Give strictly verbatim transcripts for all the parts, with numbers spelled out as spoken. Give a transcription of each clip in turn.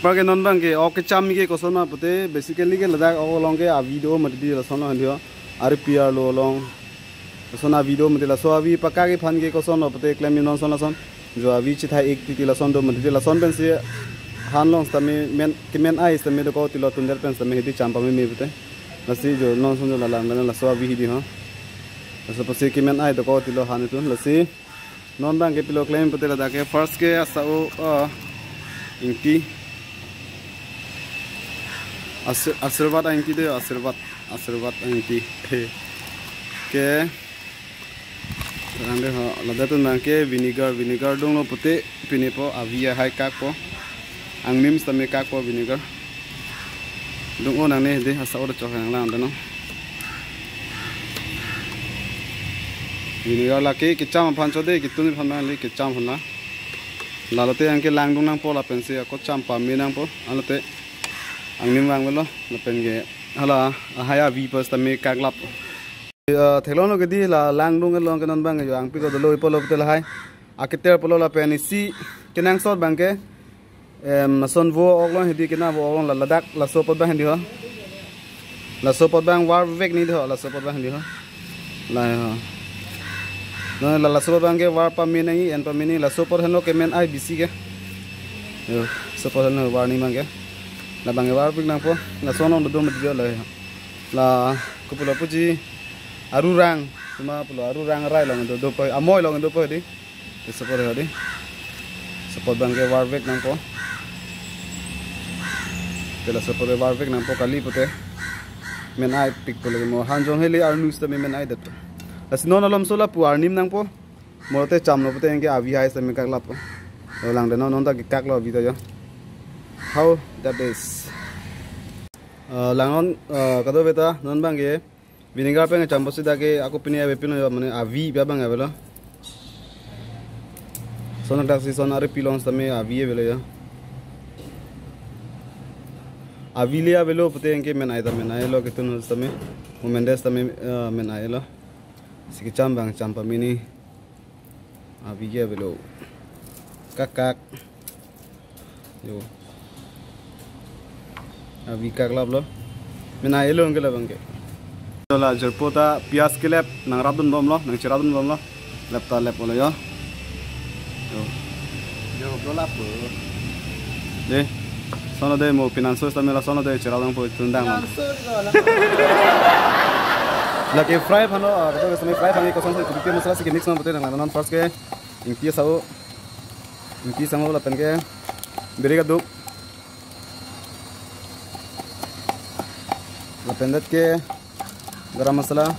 Apar ke non abang ke ok kecham ke koson ma pute, basically ke ladak ok along ke avi do mati di lason lo handi ho. Ari P R lo along. Lason avi do mati, laso avi pakak aphan ke koson lo pute klem non son lason. Jo avi chithai ik titi lason do mati di lason pensi han along sitame men, kemen ai sitame dokok tilo tunder pen sitame hedi cham pameme pute. Lasi jo non son jo lalang dan laso avi hedi ho. Laso pasi kemen ai dokok tilo han itu. Lasi non abang ke pilo klem pute ladak ke first ke asa-o, ah, ingti. Asir-, Asirvad ingti de, Asirvad, Asirvad ingti. Ke. Rang de ho, ladak tun abang ke vinegar, vinegar dunglo pute pine po avi ahai kakpo. Angnim sitame kakpo vinegar. Dung-o nangne de asa-o chok nang lang dano. Vinegar lake kecham aphan chode, ketun aphan nang le kecham aphan la. Lalote anke langdung nangpo lapensi ako cham pame nangpo. Anlote angnim vangvelo lapen ke hala ahai avi pas tame kaklap. Eh, theklonglo ke di la langdung along ke non abang yo angpi ko dolo ipo lo pute lahai. Aketer pulo lapen isi kenangsot abang ke, em, lason vo ok along hedi kena vo ok along la ladak laso apot abang hedi ho. Laso apot abang varvek nangji ho, laso apot abang hedi ho. La ho. Non la laso apot abang ke var pame nangji, en pame nangji, laso apot henlo kemen ai bisi ke. Yo, laso apot henlo var ni abang ke. Labang ke varvek nangpo, laso non do do mati jo la ho. La kopulo puji arurang, sima pulo arurang arai along do dopo, amoi along dopo hedi. Laso apot hedi. Laso apot abang ke varvek nangpo. Te laso apot varvek nangpo kali pute. Men ai pikpo lagi mo hanjong heli arnu sitame men ai det. Lasi non alomso lapu arnim nangpo. Mo te chamlo pute anke avi ahai sitame kaklappo. Yo lang de non, non ta kekaklo avi ta yo. How that is. Eh, lang non, eh, kadokave ta non abang ke vinegar pen cham pusi dak ke ako pine ave pino yo, mane avi pi abang avelo. Son dak si son ari pilong sitame avi avelo yo. Avi le avelo pute anke men ai ta men ailo ketun sitame. Mo men des sitame, eh, men ailo. Si kecham abang cham pame nangji. Avi ke avelo. Kakak. Yo. Avi kaklaplo. Men ailo anke labang ke. Yo la jirpo ta pias kelep nangrap dunbomlo, nangcherap dunbomlo. Lep ta leppo lo yo. Yo. Yo, bro lapo. De. Son lo de mo pinanso sitame lason lo de cherap nangpo tundang lo. Pinanso di ko la. Lake fry aphan lo, ah, betul sitame fry aphan ke koson si kupi masala si ke mix non betul nang non first ke. Ingti asa-o. Ingti asa-o lapen ke birik aduk. Lapen det ke garam masala.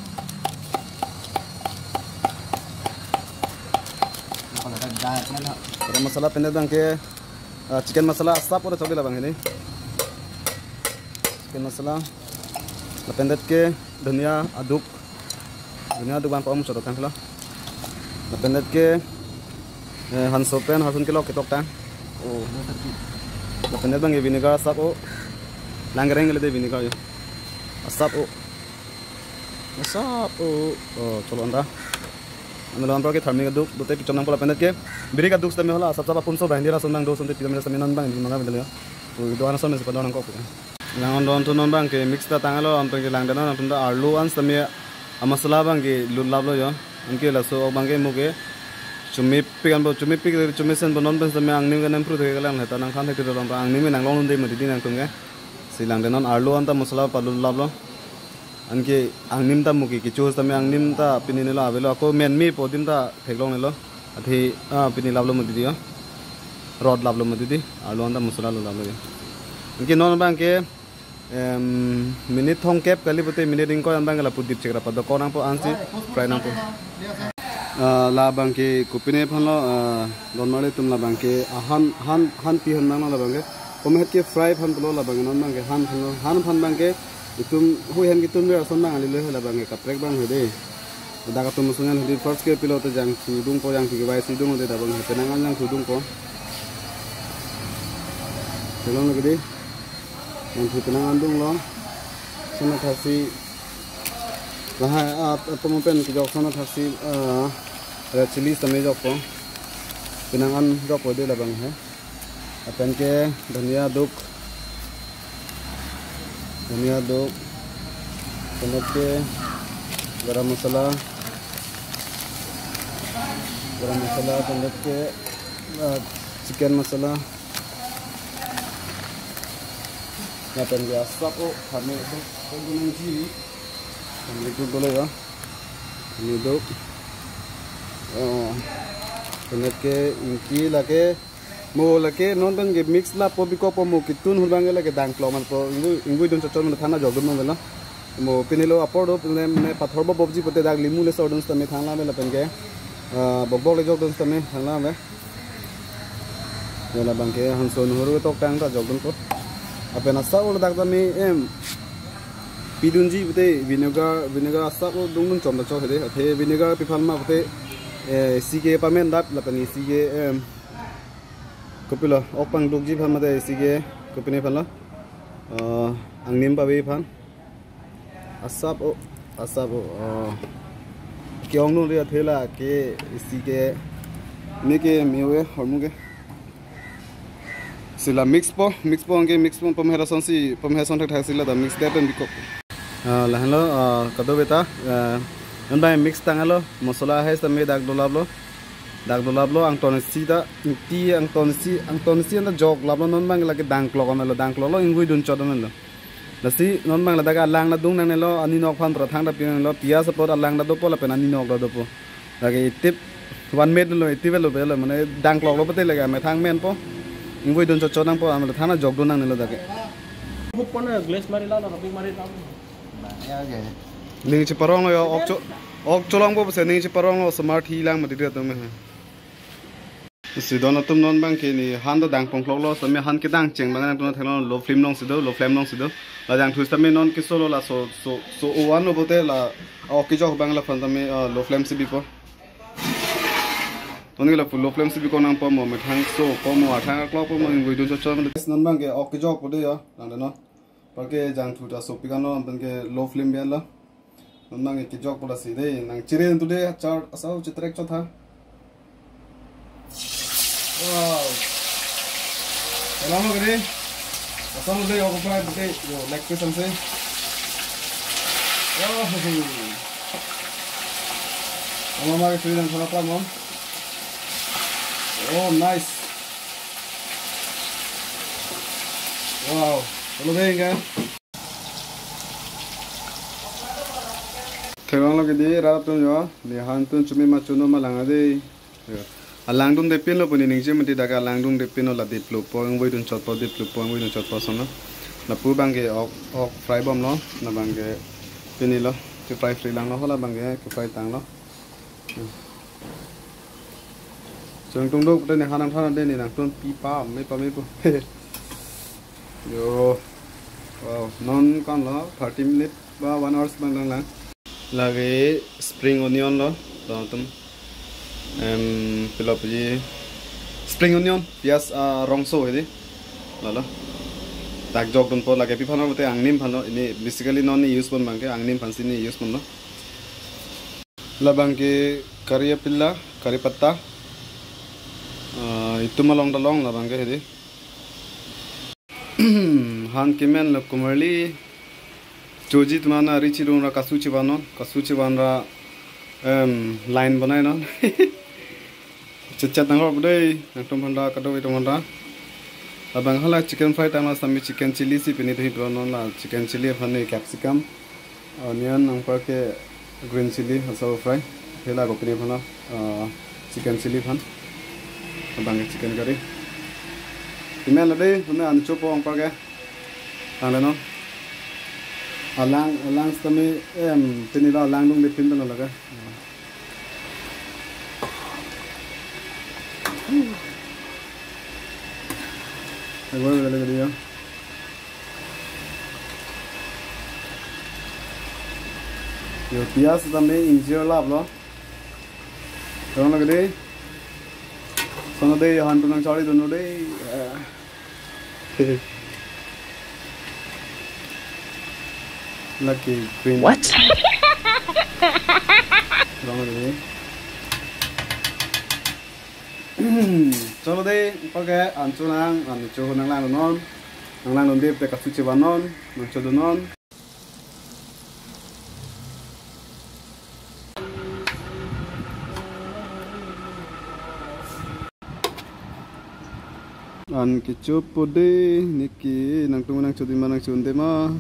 Garam masala pen det abang ke, ah, chicken masala asap ora chokdi labang hedi. Chicken masala. Lapen det ke dhania aduk. Dhania aduk abang ko amu chodok tanglo. Lapen det ke, eh, hanso pen hasun kelok ketok tang. Oh. Lapen det abang ke vinegar asap-o. Lang kereng kele de vinegar yo. Asap-o. Asap-o. Oh, cholo anta. Ano lo ampar ke tharmi aduk, dote pichom nangpo lapen det ke. Birik aduk sitame hala asap asap apunso abang hedi lason nang do sonte pichom sitame non abang hedi manga bidal yo. Oh, do ana son si padon nangkok. Lang non don tu non abang ke mix ta tanglo, anpen ke lang de non nangtum ta arlo an sitame amasala abang ke lut laplo yo. Anke laso abang ke mo ke chomepik anpo, chomepik chomesen po non pen sitame angnim ke nemphru thek ke lang heta nangthan thek tilo abang angnim ke nanglong londe mati di nangtum ke. Si lang de non arlo anta masala palut laplo. Anke angnim ta mo ke kecho sitame angnim ta pine nelo avelo ako men mepo adim ta theklong nelo. Athe, ah, pine laplo mati di yo. Rot laplo mati di. Arlo anta masala lo laplo yo. Anke non abang ke, em, minute thomkep kali pute minute ingkoi an abang ke lapu dipchek ra padokok nangpo ansi fry nangpo. Ah, labang ke kopine aphan lo, ah, don marli atum labang ke, ah, han, han, han pi han nanglo labang ke. Komet ke fry aphan pulo labang non abang ke han aphan lo. Han aphan abang ke itum hui han ketun ber ason abang kali lo he labang ke kaprek abang hedi. Dak atum ason hedi first ke pilo te jangthu dungpo, jangthu kevai si dung de labang he penang an jangthu dungpo. Theklong lagi di. Jangthu penang an dunglo. Son athak si lahai, ah, atum pen kejok son athak si, ah, red chilli sitame jokpo. Penang an jokpo de labang he. Lapen ke dhania duk, dhania duk, lapen ke garam masala, garam masala, lapen ke, ah, chicken masala. Lapen ke asap o, kami itu, itu nangji, kami itu boleh ya, kami itu. Oh, lapen ke ingki lake, mo lake non pen ke mix lapo bikokpo, mo kitun hur abang ke lake dangklok manpo, ingvoi, ingvoi dun chotchot mane than ajok dun mane lo. Mo pini lo apor do, pini mane pathor bo bobji pute dak limu le sordun sitame than la mela pen ke, ah, bokbok le jok dun sitame than la me. Ya labang ke hanso nuhur tok tang ta jok dunpo. Lapen asap o ladak tame em pidunji pute vinegar, vinegar asap o dungdun chom ta chok hede. Athe vinegar pi aphan ma pute, eh, isi ke pamen dap lapen isi ke em kopilo ok pangdukji aphan mate isi ke kopine aphan lo. Ah, angnim pave aphan. Asap o, asap o, ah. Ke-ong nuri athe lake isi ke, ne ke mewe hormu ke. Si la mix po, mix po, anke mix po, pom hera son si, pom hera son thakthak si la ta mix det pen bikok. Ah, lahenlo, ah, kadokave ta, ah, non abang mix tanglo, masala hai sitame dak dolaplo. Dak dolaplo, angton isi ta, ingti angton isi, angton isi anta joklaplo, non abang lake dangklok amelo, dangkloklo, ingvoi dun chot amelo. Lasi non abang ladak alang ta dung nangnelo, aninok aphan pra thang ta pi nangnelo, pias apot alang ta dopo lapen aninok ta dopo. Lake itip, one minute lo, itip lo, belo, mane dangkloklo pute lake amethang menpo. Ingvoi dun chotchot nangpo, amelo than ajok dun nangnelo dak ke. Put pon glass mari la, kapik mari la. Ning cheparong lo yo, ok cho, ok cholongpo pusi ning cheparong lo, smart hi lang mati dia tum he. Si don atum non abang ke ne han ta dang pongkloklo, sitame han kedang cheng abang nangtum theklong low flame along si do, low flame along si do. La jangthu sitame non kesolo laso, so, so ovan lo pute la, ok kejok abang la aphan tame, ah, low flame si bipo. Non ke la full low flame si bikok nangpo mo, methang so po mo, athang klok po mo, ingvoi dun chotchot. Non abang ke ok kejok po de yo, nang de non. Anparke jangthu ta sopik ano, anpenke low flame bi-an lo. Non abang kejok po lasi de, nang chiren tu de, achar asau chetrek chot ha. Wow. Kalang lo kiri. Asam de, ok fry pute, yo, leg piece ang se. Wow. Ama mari free nang khana pram on. Oh, nice. Wow. Hello, de, enggak? Theklong lo kedi rat atum yo, ne han tun chumi ma chuno ma lang ade. Yo. Alang dungde pinlo pu ne ningje mati dak alang dungde pinlo, la diplo po, ingvoi dun chotpo, diplo po, ingvoi dun chotpo sono. Lapu abang ke ok, ok fry bomlo, labang ke pini lo, ke fry free lang lo, hala abang ke, ke fry tanglo. Chengtung dok pute ne hanang thana de ne nangtum pi pa me pa me po. Yo. Wow, non kan lo thirty minute ba one hours abang lang lang. Lake spring onion lo, don atum. Em, pilo puji spring onion, pias, ah, rongso hedi. Lalo. Dak jok dunpo, lake pi aphan lo pute angnim aphan lo. Ini basically non ne use pon abang ke, angnim aphan si ne use ponlo. Labang ke kari apila, kari patta. Ah, itum along ta long labang ke hedi. Han kemen lo kumarli. Choji atum an ari chirung ra kasu chevan non, kasu chevan ra, em, line banai non. Chat chat nang rop dei, nangtum aphan ta, kadokave atum aphan ta. Labang hala chicken fry tanglo, sitame chicken chilli si pini thu hidro non, la chicken chilli aphan ne capsicum, onion, anparke green chilli, asau fry. Hela ko pini aphan lo, ah, chicken chilli aphan. Labang ke chicken curry. Kemen lo dei, huna an chopo anparke. Tanglo non. Alang, alang sitame, em, pini lo alang dungde pin tanglo lake. Agor bela lake dia. Yo, pias sitame ingjir laplo. Theklong lo kedi. Sono dei, han tu nang charli dunlo dei. Eh. Lake green. What? Theklong lo kedi. Cholo de, ipo ke an cholang, an cho nanglang non. Nanglang non de, pe kasu chevan non, nang chodo non. An kechopo de, niki nangtum nang chodima nang chonde ma.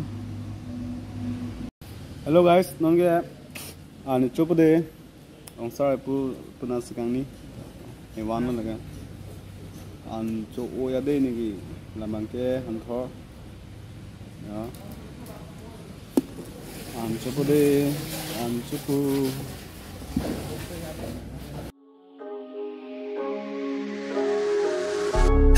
Hello guys, non ke an chopo de. Ongsar pu puna sekang ni. Evan lo laga. An cho-o ya de niki. Labang ke an thor. Ya. An chopo de. An chopo.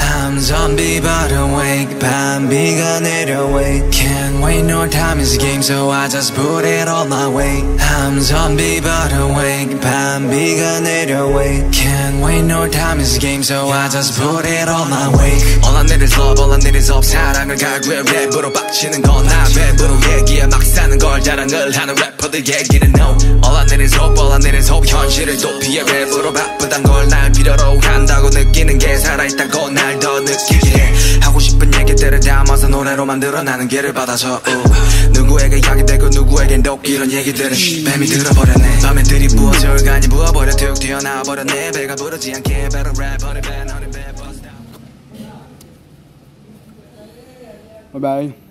I'm zombie but awake, 밤비가 내려와. Can't wait, no time is game, so I just put it all my way. I'm zombie but awake, 밤비가 내려와. Can't wait, no time is game, so I just put it all my way. All I need is love, all I need is hope. 사랑을 갈구해 랩으로 빡치는 건 나. 랩으로 얘기해 막 사는 걸. 자랑을 하는 래퍼들 얘기는 no. All I need is hope, all I need is hope. 현실을 도피해 랩으로 바쁘단 걸. 날 필요로 한다고 느끼는 게 살아있다고 날 더 느끼게 해. 하고 싶은 얘기들을 담아서 노래로 만들어. 나는 길을 받아서 우. 누구에게 이야기되고 누구에겐 독 이런 얘기들은 뱀이 들어버렸네. 밤에 들이 부어져. 간이 부어버려. 툭 튀어나와 버렸네. 배가 부르지 않게. Better rap, honey, bad, honey, bad, bust down. Bye bye.